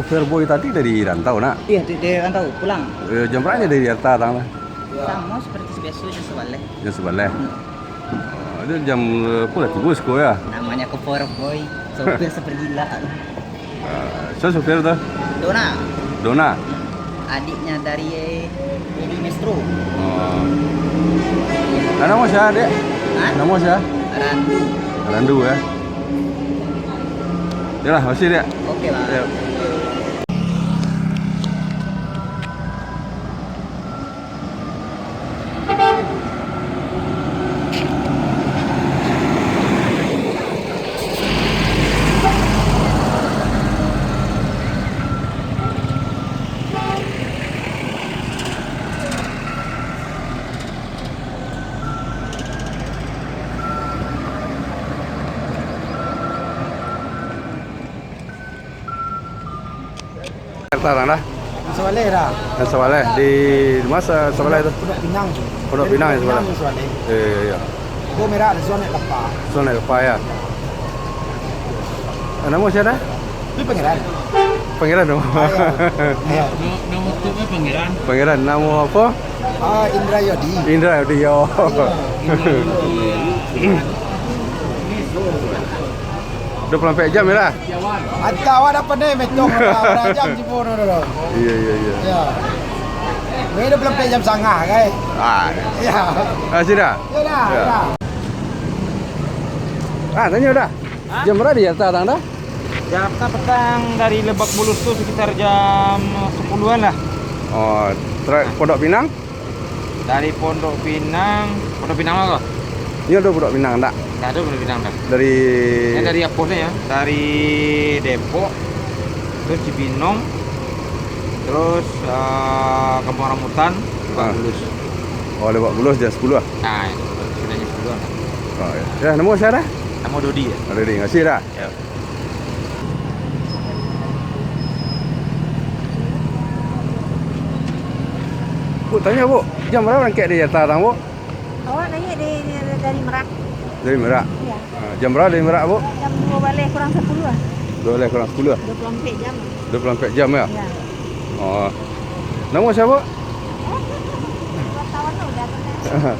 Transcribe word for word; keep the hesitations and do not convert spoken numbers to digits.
Sopir boy tadi dari rantau, nak? Iya, di, di rantau, pulang. Eh, jam berapa dari Jakarta datang, nak? Sama seperti biasa, jam sebelas. Jam sebelas? Hmm. Ah, dia jam, eh, apa lah, tiba siko, ya? Namanya kopor boy, sopir sepergila. Ah, siapa sopir tu? Dona. Dona? Hmm. Adiknya dari, eh, Edi Maestro. Oh. Nah, nama siapa, Dek? Hah? Nama siapa? Randu. Randu, ya? Yalah, makasih, Dek. Oke, Bang. Ya. Jakarta dah? Di Sabaleh dah. Di Sabaleh. Di, di mana Sabaleh tu? Pondok Pinang tu. Pondok Pinang, ya, Sabaleh. Pondok Pinang, Sabaleh. Iya, iya, iya. Itu merah, ada zon naik kapal. Zon naik kapal, ya. Eh, nama siapa dah? Itu Pangeran. Pangeran nama? Ah, iya. Iya. Nama, nama tu apa, Pangeran? Pangeran, nama apa? Ah, Indra Yodi. Indra Yodi, yo. Iya. Dua puluh empat jam ya lah? Anta awak dah pandai metong lah, berapa jam tibo tu dulu. Iya, iya, iya. Ya. Ini dua puluh empat jam sangah, kan? Ah. Ya. Ah, sudah? Ya dah, ya. Ya. Ah, tanya dah. Hah? Jam berapa di Jakarta datang dah? Jakarta petang dari Lebak Bulus tu sekitar jam sepuluhan lah. Oh, tra-, Pondok Pinang? Dari Pondok Pinang, Pondok Pinang lah kok? Ini ada Pondok Pinang, ndak? Ndak ada Pondok Pinang, ndak. Dari Ini dari Apus ni ya, dari Depok, terus Cibinong, terus, eh, Kampung Rambutan, Lebak Ah. Bulus. Oh, Lebak Bulus jam sepuluh ah? Ah, itu, sekitar jam sepuluh lah. Oh, iya. Ya, nama siapa dah? Nama Dodi ya. Oh, Dodi, makasih dah. Ya. Bu, tanya, Bu, jam berapa berangkat dari Jakarta, Bu? Awak naik dari, dari Merak. Dari Merak? Iya. Ah, jam berapa dari Merak, Bu? Jam dua baleh kurang sepuluh lah. Dua baleh kurang sepuluh lah? Dua puluh empat jam lah. Dua puluh empat jam, ya? Iya. Oh. Nama siapa? Wartawan tu dah kenal.